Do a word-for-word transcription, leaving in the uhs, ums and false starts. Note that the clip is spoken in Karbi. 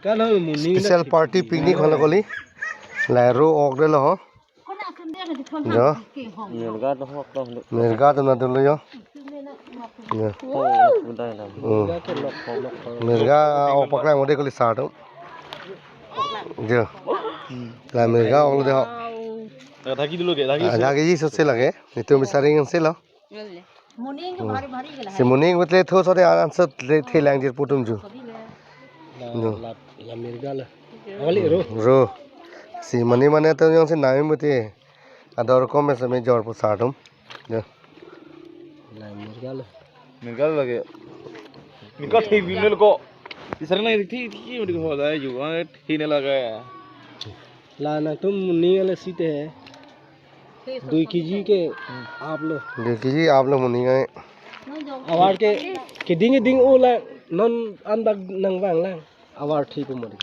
Special party picnic holo kali. Lai ro ok de lo ho. Jo. Mirga atum nangdunlo jo. Jo. Hmm. Mirga ok paklang mode kali sar atum. Jo. La mirga ok lo de ho. Dhaki dulu ke, dhaki. Dhaki ji sose lage. Nitum bisari ngan selo. Moning ke bhari bhari ke la. Si moning betle tho sore an sot le thelang jir putum ju. No. La, la mirga la. Awali ro. Ro. Si mane mane to yang si nami muti. Ador kom se me jor pu sar atum. Jo. La mirga la. Mirga lage. Mirga thi binel ko. Isar na thi thi mudi ho da ju. Thi ne lage. La nangtum moning ale site hai. Dui kg ke aplo. Dui kg aplo moning ai. Avar ke keding keding o la non an bak nangvang lang. Avar thi pu modi.